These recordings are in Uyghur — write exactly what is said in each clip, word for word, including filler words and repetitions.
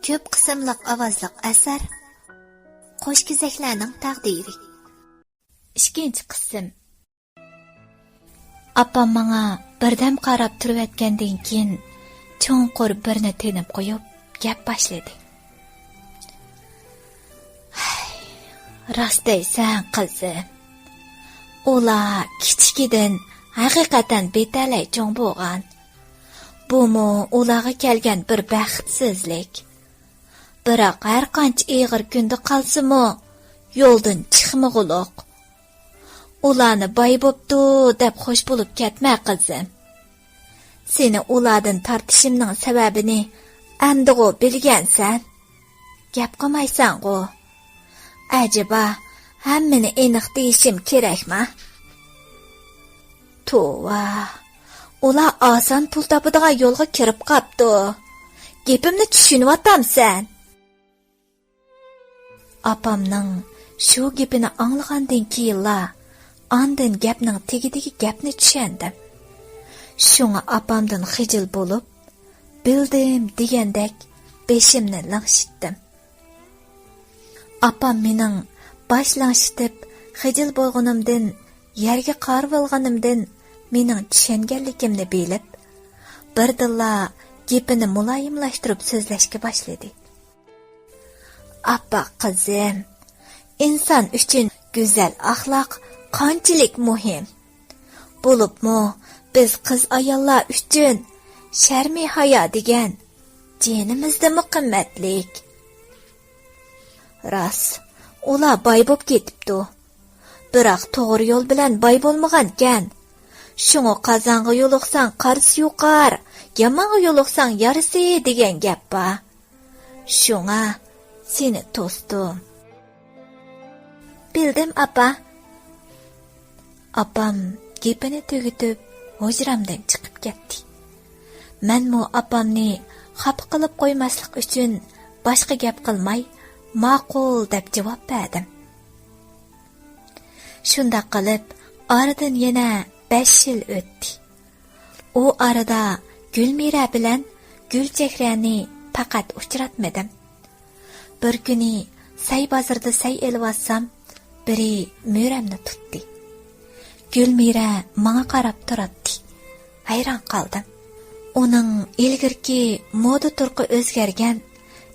كۆپ قىسىملىق ئاۋازلىق ئەسەر. قوشكېزەكلەرنىڭ تەقدىرى. ئىككىنچى قىسىم. ئاپام ماڭا بىردەم قاراپ تۇرۇۋەتكەندىن كېيىن، چوڭقۇر بىرنى تىنىپ قويۇپ، گەپ باشلىدى. ھەي، راست دەيسەن، قىزىم. ئۇلار كىچىكىدىن ھەقىقەتەن بىتەلەي چوڭ بولغان. بۇمۇ ئۇلارغا كەلگەن بىر بەختسىزلىك. بىراق ھەر قانچە ئېغىر كۈندە قالسىمۇ، يولدىن چىقمىغۇلۇق. ئۇلارنى باي بوپتۇ دەپ خوش بولۇپ كەتمە، قىزىم. سېنى ئۇلاردىن تارتىشىمنىڭ سەۋەبىنى ئەمدىغۇ بىلگەنسەن؟ گەپ قىلمايسەنغۇ؟ ئەجەبا، ھەممىنى ئېنىق دېيىشىم كېرەكما؟ توۋا، ئۇلار ئاسان پۇل تاپىدىغان يولغا كىرىپ قاپتۇ. گېپىمنى چۈشىنىۋاتامسەن؟ ئاپامنىڭ شۇ گېپىنى ئاڭلىغاندىن كېيىنلا، ئاندىن گەپنىڭ تېگىدىكى گەپنى چۈشەندىم. شۇڭا ئاپامدىن خىجىل بولۇپ، بىلدىم دېگەندەك بېشىمنى لىڭشىتتىم. ئاپام مېنىڭ باش لىڭشىتىپ خىجىل بولغىنىمدىن، يەرگە قارىۋالغىنىمدىن مېنىڭ چۈشەنگەنلىكىمنى بىلىپ، بىردىنلا گېپىنى مۇلايىملاشتۇرۇپ سۆزلەشكە باشلىدى. ئاپا قىزىم، ئىنسان ئۈچۈن گۈزەل ئەخلاق قانچىلىك مۇھىم. بولۇپمۇ بىز قىز ئاياللار ئۈچۈن شەرمى ھايا دېگەن جېنىمىزدىنمۇ قىممەتلىك. راست، ئۇلار باي بوپ كېتىپتۇ. بىراق توغرا يول بىلەن باي بولمىغانكەن. شۇڭا قازانغا يولۇقساڭ قارىسى يۇقار، يامانغا يولۇقساڭ يارىسى دېگەن گەپ بار. شۇڭا سېنى توستۇم. بىلدىم، ئاپا. ئاپام گېپىنى تۈگىتىپ، ھۇجرامدىن چىقىپ كەتتى. مەنمۇ ئاپامنى خاپا قىلىپ قويماسلىق ئۈچۈن باشقا گەپ قىلماي، ماقۇل دەپ جاۋاب بەردىم. شۇنداق قىلىپ، ئارىدىن يەنە بەش يىل ئۆتتى. ئۇ ئارىدا گۈلمىرە بىلەن گۈلچېھرەنى پەقەت ئۇچراتمىدىم. بىر كۈنى سەي بازىرىدا سەي ئېلىۋاتسام، بىرى مۈرەمنى تۇتتى. گۈلمىرە ماڭا قاراپ تۇراتتى. ھەيران قالدىم. ئۇنىڭ ئىلگىرىكى مودا تۇرقى ئۆزگەرگەن،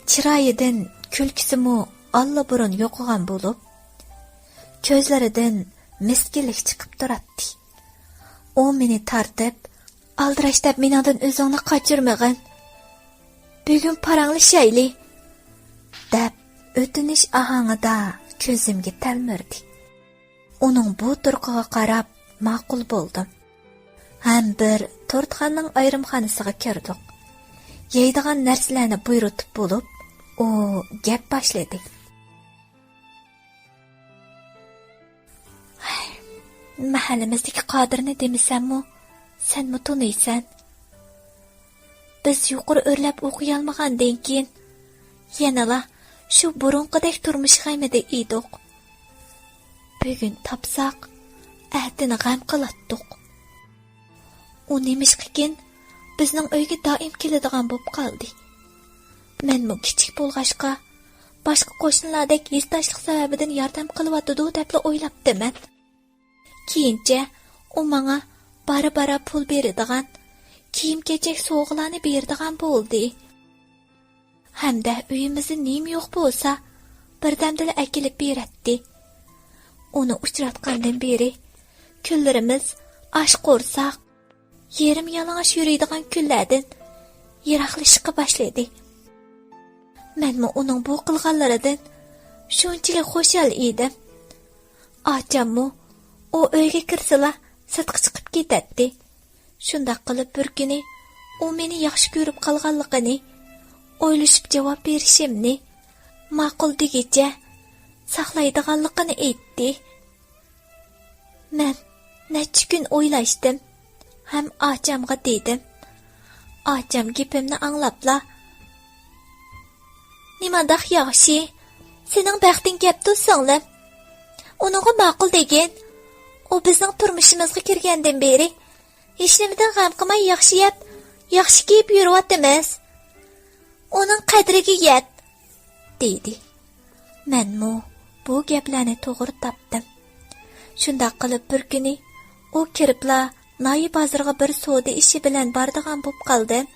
چىرايىدىن كۈلكىسىمۇ ئاللىبۇرۇن يوقىغان بولۇپ، كۆزلىرىدىن مىسكىنلىك چىقىپ تۇراتتى. ئۇ مېنى تارتىپ، «ئالدىراش دەپ مېنىڭدىن ئۆزۈڭنى قاچۇرمىغىن. بۈگۈن پاراڭلىشايلى» دەپ، ئۆتۈنۈش ئاھاڭىدا كۆزۈمگە تەلمۈردى. ئۇنىڭ بۇ تۇرقىغا قاراپ ماقۇل بولدۇم. ھەم بىر تورتخانىنىڭ ئايرىمخانىسىغا كىردۇق. يەيدىغان نەرسىلەرنى بۇيرۇتۇپ بولۇپ، ئۇ گەپ باشلىدى. مەھەللىمىزدىكى قادىرنى دېمىسەممۇ، سەنمۇ تونۇيسەن. بىز يۇقىرى ئۆرلەپ ئوقۇيالمىغاندىن كېيىن، يەنىلا شۇ بۇرۇنقىدەك تۇرمۇش غېمىدە ئىدۇق. بۈگۈن تاپساق، ئەتىنى غەم قىلاتتۇق. ئۇ نېمىشقىكىن بىزنىڭ ئۆيگە دائىم كېلىدىغان بولۇپ قالدى. مەنمۇ كىچىك بولغاچقا، باشقا قوشنىلاردەك ھېسداشلىق سەۋەبىدىن ياردەم قىلىۋاتىدۇ دەپلا ئويلاپتىمەن. كېيىنچە ئۇ ماڭا بارا-بارا پۇل بېرىدىغان، كىيىم-كېچەك، سوۋغىلارنى بېرىدىغان بولدى. ھەمدە ئۆيىمىزدە نېمە يوق بولسا، بىردەمدىلا ئەكېلىپ بېرەتتى. ئۇنى ئۇچراتقاندىن بېرى كۈنلىرىمىز ئاچ قورساق، يېرىم يالىڭاچ يۈرىدىغان كۈنلەردىن يىراقلىشىشقا باشلىدى. مەنمۇ ئۇنىڭ بۇ قىلغانلىرىدىن شۇنچىلىك خۇشال ئىدىم. ئاچاممۇ ئۇ ئۆيگە كىرسىلا سىرتقا چىقىپ كېتەتتى. شۇنداق قىلىپ بىر كۈنى ئۇ مېنى ياخشى كۆرۈپ قالغانلىقىنى، ئويلىشىپ جاۋاب بېرىشىمنى، ماقۇل دېگۈچە ساقلايدىغانلىقىنى ئېيتتى. مەن نەچچە كۈن ئويلاشتىم ھەم ئاچامغا دېدىم. ئاچام گېپىمنى ئاڭلاپلا، «نېمانداق ياخشى! سېنىڭ بەختىڭ كەپتۇ، سىڭلىم. ئۇنىڭغا ماقۇل دېگىن. ئۇ بىزنىڭ تۇرمۇشىمىزغا كىرگەندىن بېرى ھېچنېمىدىن غەم قىلماي، ياخشى يەپ، ياخشى كىيىپ يۈرۈۋاتىمىز. ئۇنىڭ قەدرىگە يەت!» دېدى. مەنمۇ بۇ گەپلەرنى توغرا تاپتىم. شۇنداق قىلىپ بىر كۈنى ئۇ كىرىپلا ناھىيە بازىرىغا بىر سودا ئىشى بىلەن بارىدىغان بوپ قالدىم.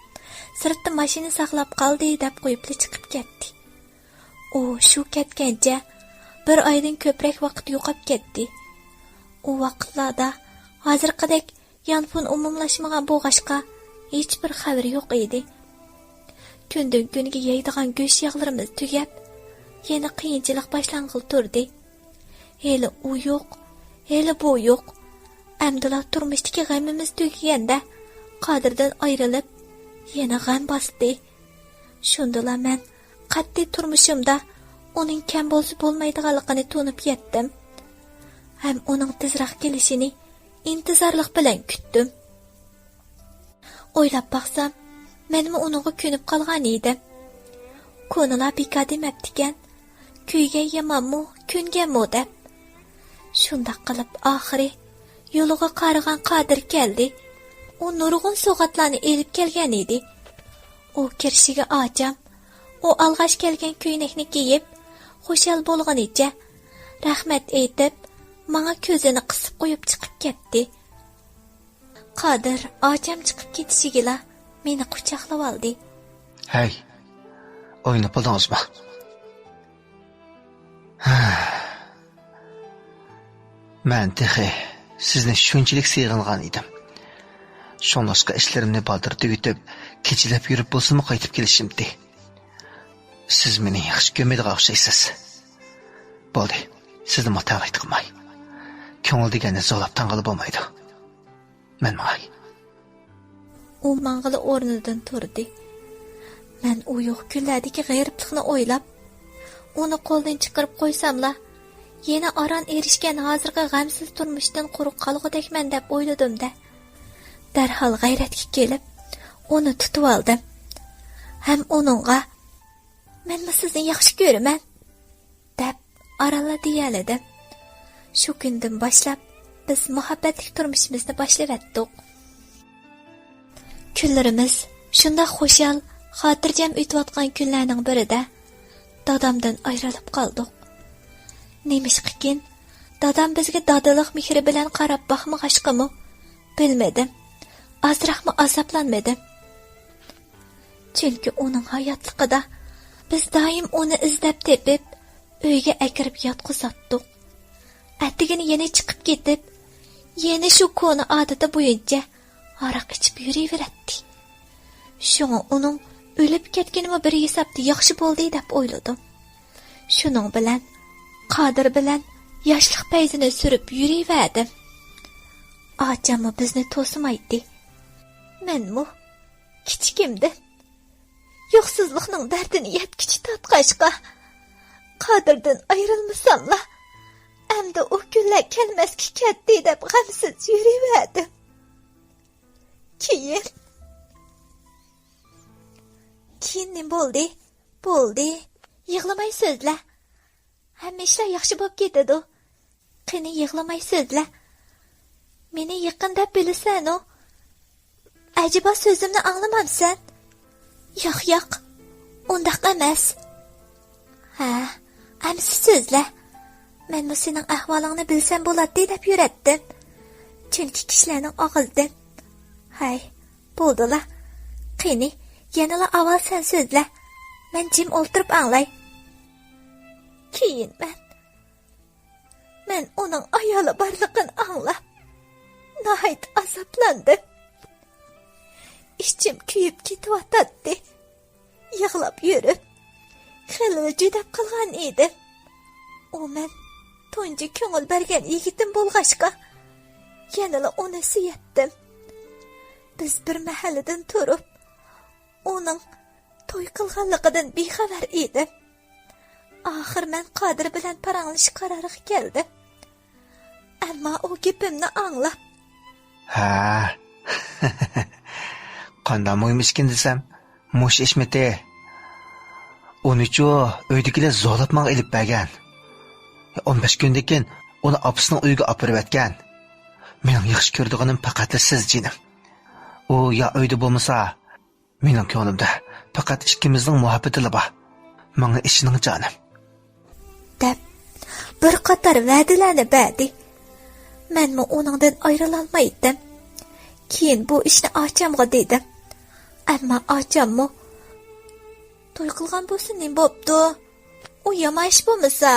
سىرتتا ماشىنا ساقلاپ قالدى دەپ قويۇپلا چىقىپ كەتتى. ئۇ شۇ كەتكەنچە بىر ئايدىن كۆپرەك ۋاقىت يوقاپ كەتتى. ئۇ ۋاقىتلاردا ھازىرقىدەك يانفون ئومۇملاشمىغان بولغاچقا، ھېچبىر خەۋىرى يوق ئىدى. كۈندىن كۈنگە يەيدىغان گۆش ياغلىرىمىز تۈگەپ، يەنە قىيىنچىلىق باشلانغىلى تۇردى. ھېلى ئۇ يوق، ھېلى بۇ يوق. ئەمدىلا تۇرمۇشتىكى غېمىمىز تۈگىگەندە، قادىردىن ئايرىلىپ، يەنە غەم باستى. شۇندىلا مەن قەتئىي تۇرمۇشۇمدا ئۇنىڭ كەم بولسا بولمايدىغانلىقىنى تونۇپ يەتتىم. ھەم ئۇنىڭ تېزراق كېلىشىنى ئىنتىزارلىق بىلەن كۈتتۈم. ئويلاپ باقسام، مەنمۇ ئۇنىڭغا كۆنۈپ قالغان ئىدىم. كونىلار بىكار دېمەپتىكەن، «كۆيگەن يامانمۇ، كۆنگەنمۇ» دەپ. شۇنداق قىلىپ ئاخىرى يولىغا قارىغان قادىر كەلدى. ئۇ نۇرغۇن سوۋغاتلارنى ئېلىپ كەلگەن ئىدى. ئۇ كىرىشىگە ئاچام، ئۇ ئالغاچ كەلگەن كۆينەكنى كىيىپ، خۇشال بولغىنىچە، رەھمەت ئېيتىپ، ماڭا كۆزىنى قىسىپ قويۇپ چىقىپ كەتتى. قادىر ئاچام چىقىپ كېتىشىگىلا مېنى قۇچاقلىۋالدى. ھەي، ئويناپ بولدىڭىزمۇ؟ مەن تېخى سىزنى شۇنچىلىك سېغىنغان ئىدىم. شۇڭلاشقا ئىشلىرىمنى بالدۇر تۈگىتىپ، كېچىلەپ يۈرۈپ بولسىمۇ قايتىپ كېلىشىمتى. سىز مېنى ياخشى كۆرمەيدىغان ئوخشايسىز. بولدى، سىزنى ماتالايتتۇقماي. كۆڭۈل دېگەننى زورلاپ تاڭغىلى بولمايدۇ. مەن ماڭاي. ئۇ ماڭغىلى ئورنىدىن تۇردى. مەن ئۇ يوق كۈنلەردىكى غېرىبلىقنى ئويلاپ، ئۇنى قولدىن چىقىرىپ قويساملا، يەنە ئاران ئېرىشكەن ھازىرقى غەمسىز تۇرمۇشتىن قۇرۇق قالغۇدەكمەن دەپ ئويلىدىم-دە، دەرھال غەيرەتكە كېلىپ، ئۇنى تۇتۇۋالدىم. ھەم ئۇنىڭغا، «مەنمۇ سىزنى ياخشى كۆرىمەن» دەپ ئارانلا دېيەلىدىم. شۇ كۈندىن باشلاپ بىز مۇھەببەتلىك تۇرمۇشىمىزنى باشلىۋەتتۇق. كۈنلىرىمىز شۇنداق خۇشال، خاتىرجەم ئۆتۈۋاتقان كۈنلەرنىڭ بىرىدە دادامدىن ئايرىلىپ قالدۇق. نېمىشقىكىن، دادام بىزگە دادىلىق مېھرى بىلەن قاراپ باقمىغاچقىمۇ، بىلمىدىم، ئازراقمۇ ئازابلانمىدىم. چۈنكى ئۇنىڭ ھاياتلىقىدا بىز دائىم ئۇنى ئىزدەپ تېپىپ، ئۆيگە ئەكىرىپ ياتقۇزاتتۇق. ئەتىگىنى يەنە چىقىپ كېتىپ، يەنە شۇ كونا ئادىتى بويىچە ھاراق ئىچىپ يۈرۈۋېرەتتى. شۇڭا ئۇنىڭ ئۆلۈپ كەتكىنىمۇ بىر ھېسابتا ياخشى بولدى دەپ ئويلىدىم. شۇنىڭ بىلەن قادىر بىلەن ياشلىق پەيزىنى سۈرۈپ يۈرۈۋەردىم. ئاچاممۇ بىزنى توسىمايتتى. مەنمۇ كىچىكىمدىن يوقسۇزلۇقنىڭ دەردىنى يەتكۈچە تارتقاچقا، قادىردىن ئايرىلمىساملا، ئەمدى ئۇ كۈنلەر كەلمەسكە كەتتى دەپ غەمسىز يۈرۈۋەردىم. كېيىن، كېيىن نېمە بولدى؟ بولدى. يىغلىماي سۆزلە. ھەممە ئىشلار ياخشى بولۇپ كېتىدۇ. قېنى يىغلىماي سۆزلە. مېنى يېقىن دەپ بىلىسەنۇ؟ ئەجەبا سۆزۈمنى ئاڭلىمامسەن؟ ياق، ياق، ئۇنداق ئەمەس. ھە، ئەمسە سۆزلە. مەنمۇ سېنىڭ ئەھۋالىڭنى بىلسەم بولاتتى دەپ يۈرەتتىم. چۈنكى كىشىلەرنىڭ ئاغزىدىن. ھەي، بولدىلا. قېنى، يەنىلا ئاۋۋال سەن سۆزلە. مەن جىم ئولتۇرۇپ ئاڭلاي. كېيىن مەن، مەن ئۇنىڭ ئايالى بارلىقىنى ئاڭلاپ، ناھايىتى ئازابلاندىم. ئىچىم كۆيۈپ كېتىۋاتاتتى. يىغلاپ يۈرۈپ، خېلىلا جۈدەپ قالغان ئىدىم. ئۇ مەن تۇنجى كۆڭۈل بەرگەن يىگىتىم بولغاچقا، يەنىلا ئۇنى سۆيەتتىم. بىز بىر مەھەللىدىن تۇرۇپ، ئۇنىڭ توي قىلغانلىقىدىن بىخەۋەر ئىدىم. ئاخىر مەن قادىر بىلەن پاراڭلىشىش قارارىغا كەلدىم. ئەمما ئۇ گېپىمنى ئاڭلاپ، ھە، قانداق مۇھىم ئىشكىن دېسەم، مۇشۇ ئىشمىتى؟ ئۇنىچۇ ئۆيدىكىلەر زورلاپ ماڭا ئېلىپ بەرگەن. ئون بەش كۈندىن كېيىن ئۇنى ئاپىسىنىڭ ئۆيىگە ئاپىرىۋەتكەن. مېنىڭ ياخشى كۆرىدىغىنىم پەقەتلا سىز، جېنىم. ئۇ يا ئۆيدە بولمىسا، مېنىڭ كۆڭلۈمدە پەقەت ئىككىمىزنىڭ مۇھەببىتىلا بار. ماڭا ئىشىنىڭ، جانىم. دەپ، بىر قاتار ۋەدىلەرنى بەردى. مەنمۇ ئۇنىڭدىن ئايرىلالمايتتىم. كېيىن بۇ ئىشنى ئاچامغا دېدىم. ئەمما ئاچاممۇ، توي قىلغان بولسا نېمە بوپتۇ؟ ئۇ يامان ئىش بولمىسا.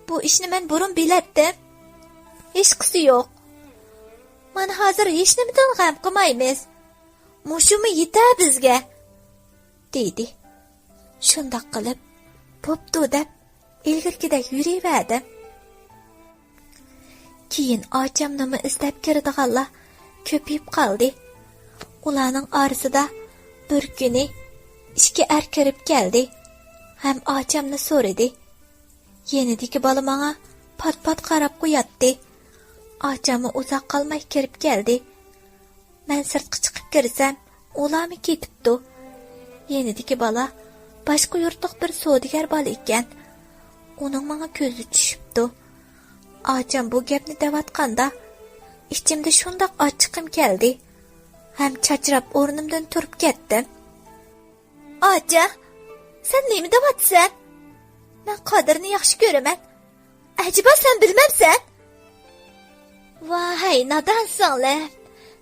بۇ ئىشنى مەن بۇرۇن بىلەتتىم. ھېچقىسى يوق. مانا ھازىر ھېچنېمىدىن غەم قىلمايمىز. مۇشۇمۇ يېتەر بىزگە، دېدى. شۇنداق قىلىپ، بوپتۇ دەپ، ئىلگىرىكىدەك يۈرۈۋەردىم. كېيىن ئاچامنىمۇ ئىزدەپ كىرىدىغانلار كۆپىيىپ قالدى. ئۇلارنىڭ ئارىسىدا بىر كۈنى ئىككى ئەر كىرىپ كەلدى ھەم ئاچامنى سورىدى. يېنىدىكى بالا ماڭا پات-پات قاراپ قوياتتى. ئاچاممۇ ئۇزاق قالماي كىرىپ كەلدى. مەن سىرتقا چىقىپ كىرسەم، ئۇلارمۇ كېتىپتۇ. يېنىدىكى بالا باشقا يۇرتلۇق بىر سودىگەر بالا ئىكەن. ئۇنىڭ ماڭا كۆزى چۈشۈپتۇ. ئاچام بۇ گەپنى دەۋاتقاندا، ئىچىمدە شۇنداق ئاچچىقىم كەلدى ھەم چاچراپ ئورنۇمدىن تۇرۇپ كەتتىم. ئاچا، سەن نېمە دەۋاتىسەن؟ مەن قادىرنى ياخشى كۆرىمەن. ئەجەبا سەن بىلمەمسەن؟ ۋاھەي، نادان سىڭلىم.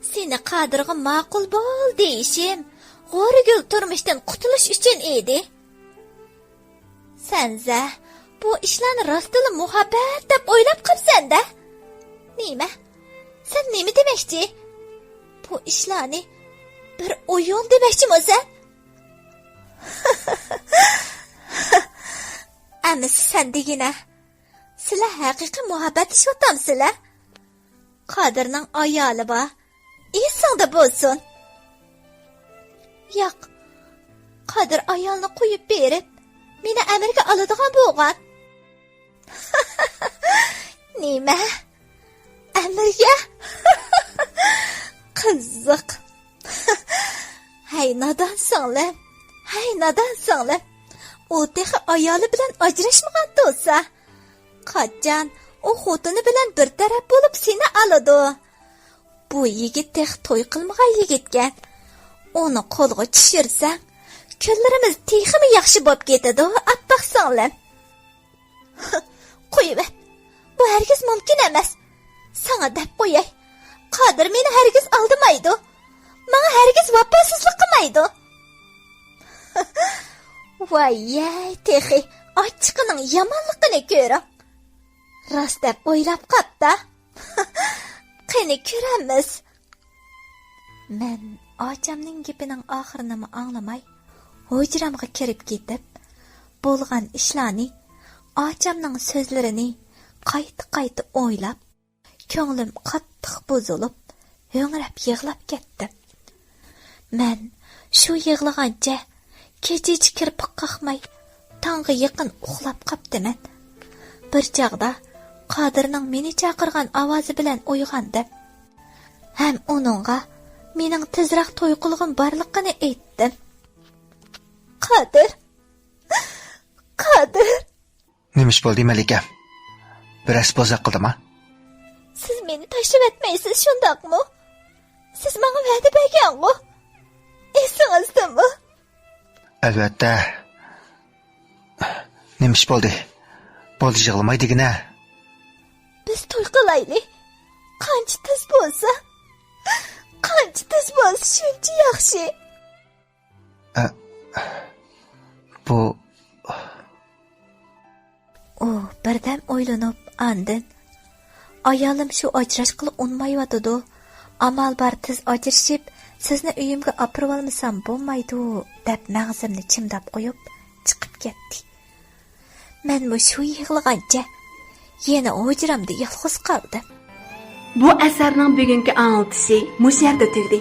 سېنى قادىرغا ماقۇل بول دېيىشىم غورىگۈل تۇرمۇشتىن قۇتۇلۇش ئۈچۈن ئىدى. سەنزە، بۇ ئىشلارنى راستتىنلا مۇھەببەت دەپ ئويلاپ قاپسەن-دە. نېمە؟ سەن نېمە دېمەكچى؟ بۇ ئىشلارنى بىر ئويۇن دېمەكچىمۇ سەن؟ ئەمىسە سەن دېگىنە، سىلەر ھەقىقىي مۇھەببەتلىشىۋاتامسىلەر؟ قادىرنىڭ ئايالى بار، ئېسىڭدە بولسۇن. ياق، قادىر ئايالنى قويۇپ بېرىپ، مېنى ئەمىرگە ئالىدىغان بولغان. نېمە؟ ئەمىرگە؟ قىزىق. ھەي، نادان سىڭلىم. ھەي، نادان سىڭلىم. ئۇ تېخى ئايالى بىلەن ئاجراشمىغان تۇرسا. قاچان ئۇ خوتۇنى بىلەن بىر تەرەپ بولۇپ سېنى ئالىدۇ؟ بۇ يىگىت تېخى توي قىلمىغان يىگىتكەن. ئۇنى قولغا چۈشۈرسەڭ، كۈنلىرىمىز تېخىمۇ ياخشى بولۇپ كېتىدۇ، ئاپپاق سىڭلىم. قويۇۋەت، بۇ ھەرگىز مۇمكىن ئەمەس. ساڭا دەپ قوياي، قادىر مېنى ھەرگىز ئالدىمايدۇ. ماڭا ھەرگىز ۋاپاسىزلىق قىلمايدۇ. ۋاييەي، تېخى ئاچچىقىنىڭ يامانلىقىنى كۆرۈڭ. راست دەپ ئويلاپ قاپتا. قېنى كۆرەممىز. مەن ئاچامنىڭ گېپىنىڭ ئاخىرىنىمۇ ئاڭلىماي، ھۇجرامغا كىرىپ كېتىپ، بولغان ئىشلارنى، ئاچامنىڭ سۆزلىرىنى قايتا-قايتا ئويلاپ، كۆڭلۈم قاتتىق بۇزۇلۇپ، ھۆڭرەپ يىغلاپ كەتتىم. مەن شۇ يىغلىغانچە كېچىچە كىرپىك قاقماي، تاڭغا يېقىن ئۇخلاپ قاپتىمەن. بىر چاغدا قادىرنىڭ مېنى چاقىرغان ئاۋازى بىلەن ئويغاندىم ھەم ئۇنىڭغا مېنىڭ تېزرەك توي قىلغۇم بارلىقىنى ئېيتتىم. قادىر! قادىر! نېمە ئىش بولدى، مەلىكەم؟ بىرەرسى بوزەك قىلدىما؟ سىز مېنى تاشلىۋەتمەيسىز، شۇنداقمۇ؟ سىز ماڭا ۋەدە بەرگەنغۇ؟ ئېسىڭىزدىمۇ؟ ئەلۋەتتە. نېمە ئىش بولدى؟ بولدى، يىغلىماي دېگىنە. بىز توي قىلايلى. قانچە تېز بولسا، قانچە تېز بولسا شۇنچە ياخشى. ئە، بۇ. ئۇ بىردەم ئويلىنىپ، ئاندىن، ئايالىم شۇ ئاجراشقىلى ئۇنىمايۋاتىدۇ. ئامال بار تېز ئاجرىشىپ، سىزنى ئۆيۈمگە ئاپىرىۋالمىسام بولمايدۇ، دەپ مەڭزىمنى چىمداپ قويۇپ، چىقىپ كەتتى. مەنمۇ شۇ يىغلىغانچە يەنە ھۇجرامدا يالغۇز قالدىم. بۇ ئەسەرنىڭ بۈگۈنكى ئاڭلىتىشى مۇشۇ يەردە تۈگىدى.